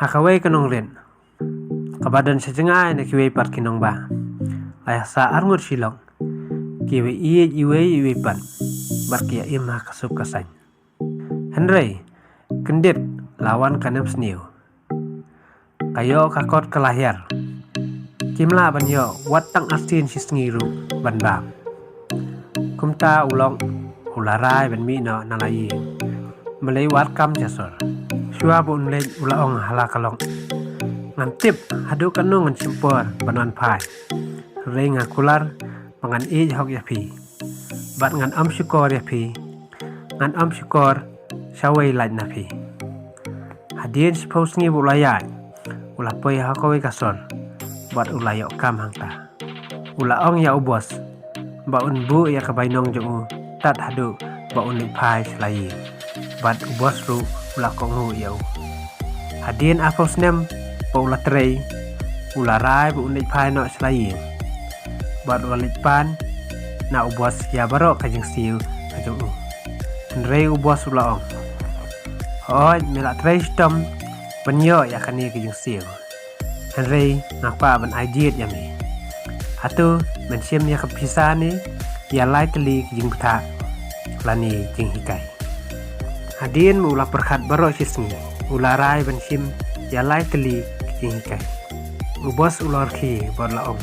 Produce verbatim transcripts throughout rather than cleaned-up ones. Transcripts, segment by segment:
Ha kawei ka nongrit kaba don sha jngai na kiwei pat ki nongbah, la ïa sah arngut shilok. Kiwei ïeit iwei iwei pat bad ki ïa im ha ka suk ka saiñ. Hynrei kyndit la wan ka nemsniew. Ka ïoh ka kot ka la hiar. Kim lah ban ïoh wat tang arsien shisngi ruh ban bam. Kumta u lok u la rai ban mih noh na la ïing. Balei wat kam sha sor. Shuwa ba un leit u la ong ha la ka lok, ngan tip haduh katno ngan shim por ban wan phai. Hynrei nga kular ba ngan ïeit hok ïa phi bad ngan ym shukor ïa phi. Ngan ym shukor sha wei lait na phi. Hadien shiphew sngi ba u la ïaid, u la poi ha kawei ka sor bad u la ïoh kam hangta. U la ong ïa u bos ba un buh ïa ka bainong jong u tad haduh ba un leit phai sha la ïing. Bad u bos ruh u la kohnguh ïa u. Hadien arphew snem ba u la trei, u la rai ba un leit phai noh sha la ïing. Bad u la leit pan na u bos ïa baroh ka jingsiew ka jong u. Hynrei u bos u la ong, hooid, me la trei shitom ban ïoh ïa kane ka jingsiew. Hynrei nga kwah ban ai jied ïa me. Hato men shim ïa ka pisa ne ïa lai tylli ka jingbthah lane jinghikai. Hadien ba u la pyrkhat baroh shisngi, u la rai ban shim ïa lai tylli ka jinghikai. U bos u la rkhie bad la ong,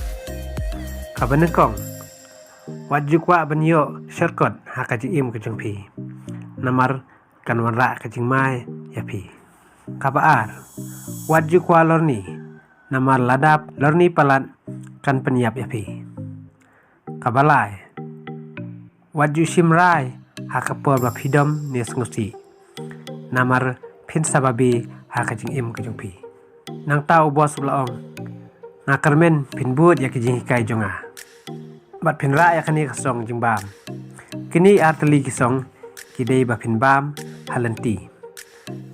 kaba nyngkong, wat ju kwah ban ïoh shortcut ha ka jingim ka jong phi. Namar kan wanrah ka jingma ïa phi. Kaba ar, wat ju kwah lorni. Namar lada lorni palat kan pynïap ïa phi. Kaba lai, wat ju shim rai ha ka por ba phi dom ne sngewsih. Namar phin sa babe ha ka jingim ka jong phi. Nangta u bos u la ong, nga kyrmen phin bud ïa ka jinghikai jong nga bad phin rah ïa kane ka song jingbam. Kine ar tylli ki song ki dei ba phin bam ha lynti.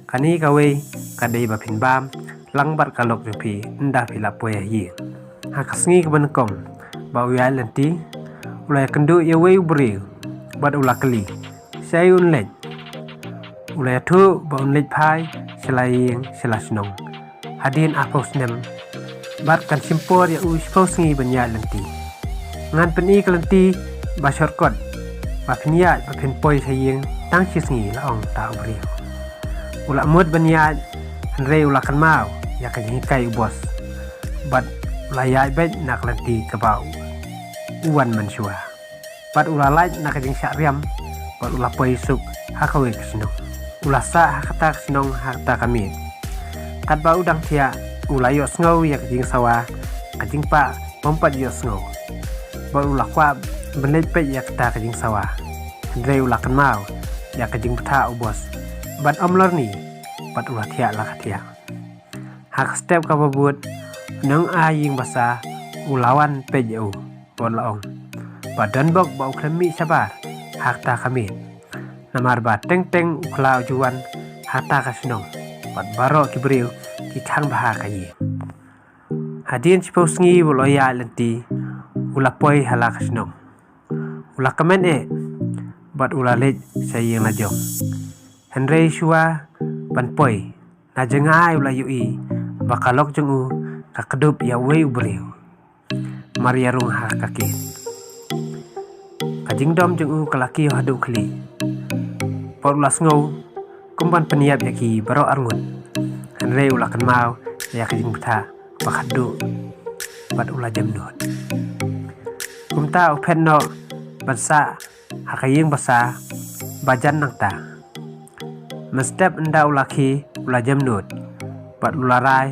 Kane kawei ka dei ba phin bam lang bad ka lok jong phi ynda phi la poi ha ïing. Ha ka sngi kaba nyngkong ba u ïaid lynti, u la ïakynduh ïa uwei u briew bad u la kylli shaei un leit. U la ïathuh ba un leit phai sha la ïing sha la shnong hadien arphew snem bad kan shim por ïa u shiphew sngi ban ïaid lynti. Ngan pyni ka lynti ba shortcut ba phin ïaid ba phin poi sha ïing tang shisngi, la ong ta u briew. U la mut ban ïaid hynrei u la kynmaw ïa ka jinghikai u bos bad u la ïaid beit na ka lynti kaba u wan mynshuwa. Bad u la lait na ka jingshah riam bad u la poi suk ha kawei ka shnong. U la sah ha kata ka shnong ha kata ka miet. Katba u dang thiah u la ïohsngew ïa ka jingsawa, ka jingpah bym pat ïohsngew. Bad u la kwah ban leit peit ïa kata ka jingsawa. Hynrei u la kynmaw ïa ka jingbthah u bos bad ym lorni bad u la thiah la ka thiah. Ha ka step kaba bud, u nongai ïing basa u la wan peit ïa u bad la ong ba don bok ba u khlem mih shabar ha kata ka miet. Namar ba teng teng u khlaw ju wan ha kata ka shnong bad baroh ki briew ki khang bha ha ka ïing. Hadien shiphew sngi ba u la ïaid lynti, u la poi ha la ka shnong. U la kmen eh bad u la leit sha ïing la jong. Hynrei shuwa ban poi na jngai u la ïohi ba ka lok jong u ka kdup ïa uwei u briew mar ïa rung ha ka kit. Ka jingdom jong u ka la kiew haduh khlieh bad u la sngew kum ban pynïap ïa ki baroh arngut. Hynrei u la kynmaw ïa ka jingbthah ba khatduh bad u la jem nud. Kumta u phet noh ban sah ha ka ïing basa ba jan nangta. Mynstep ynda u la khie u la jem nud bad u la rai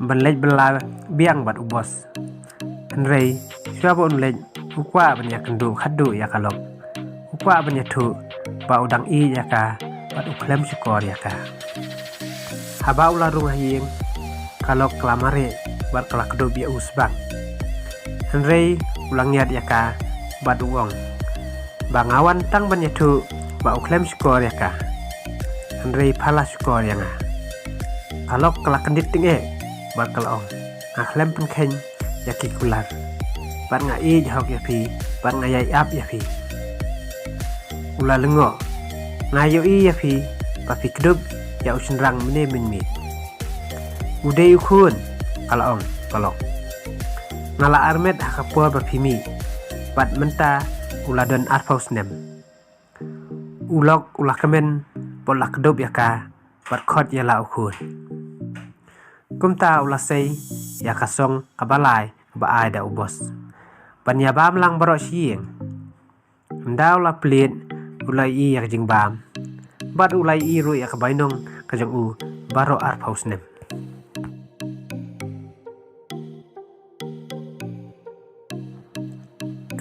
ban leit bylla biang bad u bos. Hynrei shuwa ba un leit u kwah ban ïakynduh khatduh ïa ka lok. U kwah ban ïathuh ba u dang ïeit ïa ka bad u khlem shukor ïa ka. Haba u la rung ha ïing, ka lok ka la mareh bad ka la kdup ïa u sbang. Hynrei u la ngiat ïa ka bad u ong ba nga wan tang ban ïathuh ba u khlem shukor ïa ka. Hynrei pha la shukor ïa nga. Ka lok ka la kyndit tyngeh bad ka la ong, nga khlem pynkheiñ ïa ki kular bad nga ïeit hok ïa phi bad nga ïai ap ïa phi. U la lyngngoh, nga ïohi ïa phi ba phi kdup ïa u shynrang mynne mynmiet. U dei u khun, ka la ong ka lok. Nga la armet ha ka por ba phi mih, bad mynta u la don arphew snem. U lok u la kmen, bad u la kdup ïa ka, bad khot ïa la u khun. Kumta u la sei ïa ka song kaba lai kaba ai da u bos, ban ïa bam lang baroh shi ïing. Ynda u la plie, u la ïohi ïa ka jingbam, bad u la ïohi ruh ïa ka bainong ka jong u baroh arphew snem.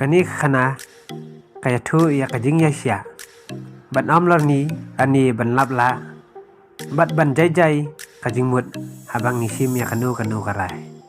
Kane ka khana ka ïathuh ïa ka jingïaishah, ban ym lorni, kane ban lap lah, bad ban jai jai ka jingmut haba ngi shim ïa kano kano ka rai.